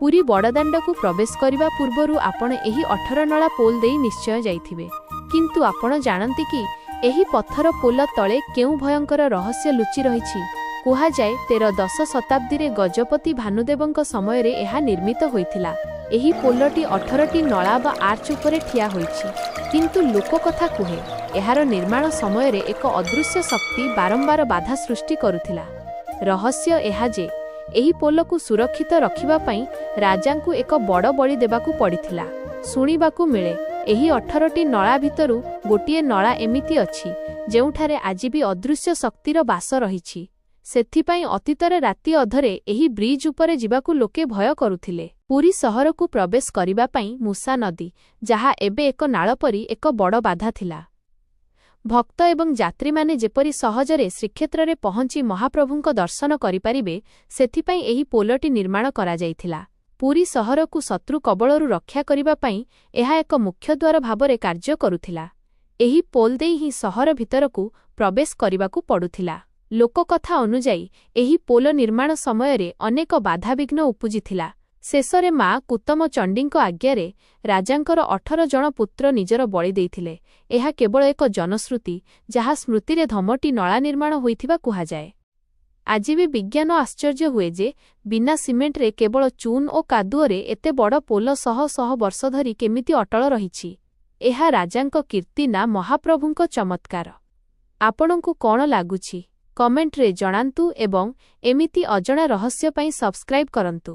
ପୁରୀ ବଡ଼ଦାଣ୍ଡକୁ ପ୍ରବେଶ କରିବା ପୂର୍ବରୁ ଆପଣ ଏହି ଅଠରନଳା ପୋଲ ଦେଇ ନିଶ୍ଚୟ ଯାଇଥିବେ। କିନ୍ତୁ ଆପଣ ଜାଣନ୍ତି କି, ଏହି ପଥର ପୋଲ ତଳେ କେଉଁ ଭୟଙ୍କର ରହସ୍ୟ ଲୁଚି ରହିଛି? କୁହାଯାଏ, 13ଦଶ ଶତାବ୍ଦୀରେ ଗଜପତି ଭାନୁଦେବଙ୍କ ସମୟରେ ଏହା ନିର୍ମିତ ହୋଇଥିଲା। ଏହି ପୋଲଟି 18ଟି ନଳା ବା ଆର୍ଚ ଉପରେ ଠିଆ ହୋଇଛି। କିନ୍ତୁ ଲୋକକଥା କୁହେ, ଏହାର ନିର୍ମାଣ ସମୟରେ ଏକ ଅଦୃଶ୍ୟ ଶକ୍ତି ବାରମ୍ବାର ବାଧା ସୃଷ୍ଟି କରୁଥିଲା। ରହସ୍ୟ ଏହା ଯେ, ଏହି ପୋଲକୁ ସୁରକ୍ଷିତ ରଖିବା ପାଇଁ ରାଜାଙ୍କୁ ଏକ ବଡ଼ ବଳି ଦେବାକୁ ପଡ଼ିଥିଲା। ଶୁଣିବାକୁ ମିଳେ, ଏହି 18ଟି ନଳା ଭିତରୁ ଗୋଟିଏ ନଳା ଏମିତି ଅଛି, ଯେଉଁଠାରେ ଆଜି ବି ଅଦୃଶ୍ୟ ଶକ୍ତିର ବାସ ରହିଛି। ସେଥିପାଇଁ ଅତୀତରେ ରାତି ଅଧରେ ଏହି ବ୍ରିଜ୍ ଉପରେ ଯିବାକୁ ଲୋକେ ଭୟ କରୁଥିଲେ। ପୁରୀ ସହରକୁ ପ୍ରବେଶ କରିବା ପାଇଁ ମୂଷା ନଦୀ, ଯାହା ଏବେ ଏକ ନାଳ ପରି, ଏକ ବଡ଼ ବାଧା ଥିଲା। ଭକ୍ତ ଏବଂ ଯାତ୍ରୀମାନେ ଯେପରି ସହଜରେ ଶ୍ରୀକ୍ଷେତ୍ରରେ ପହଞ୍ଚି ମହାପ୍ରଭୁଙ୍କ ଦର୍ଶନ କରିପାରିବେ, ସେଥିପାଇଁ ଏହି ପୋଲଟି ନିର୍ମାଣ କରାଯାଇଥିଲା। ପୁରୀ ସହରକୁ ଶତ୍ରୁ କବଳରୁ ରକ୍ଷା କରିବା ପାଇଁ ଏହା ଏକ ମୁଖ୍ୟଦ୍ୱାର ଭାବରେ କାର୍ଯ୍ୟ କରୁଥିଲା। ଏହି ପୋଲ ଦେଇ ହିଁ ସହର ଭିତରକୁ ପ୍ରବେଶ କରିବାକୁ ପଡୁଥିଲା। ଲୋକକଥା ଅନୁଯାୟୀ, ଏହି ପୋଲ ନିର୍ମାଣ ସମୟରେ ଅନେକ ବାଧାବିଘ୍ନ ଉପୁଜିଥିଲା। ଶେଷରେ ମା କୁତମ ଚଣ୍ଡୀଙ୍କ ଆଜ୍ଞାରେ ରାଜାଙ୍କର 18 ଜଣ ପୁତ୍ର ନିଜର ବଳି ଦେଇଥିଲେ। ଏହା କେବଳ ଏକ ଜନଶ୍ରୁତି, ଯାହା ସ୍ମୃତିରେ ଧମଟି ନଳା ନିର୍ମାଣ ହୋଇଥିବା କୁହାଯାଏ। ଆଜି ବି ବିଜ୍ଞାନ ଆଶ୍ଚର୍ଯ୍ୟ ହୁଏ ଯେ ବିନା ସିମେଣ୍ଟରେ, କେବଳ ଚୂନ ଓ କାଦୁଅରେ ଏତେ ବଡ଼ ପୋଲ ଶହ ଶହ ବର୍ଷ ଧରି କେମିତି ଅଟଳ ରହିଛି। ଏହା ରାଜାଙ୍କ କୀର୍ତ୍ତି ନା ମହାପ୍ରଭୁଙ୍କ ଚମତ୍କାର? ଆପଣଙ୍କୁ କ'ଣ ଲାଗୁଛି, କମେଣ୍ଟରେ ଜଣାନ୍ତୁ ଏବଂ ଏମିତି ଅଜଣା ରହସ୍ୟ ପାଇଁ ସବସ୍କ୍ରାଇବ୍ କରନ୍ତୁ।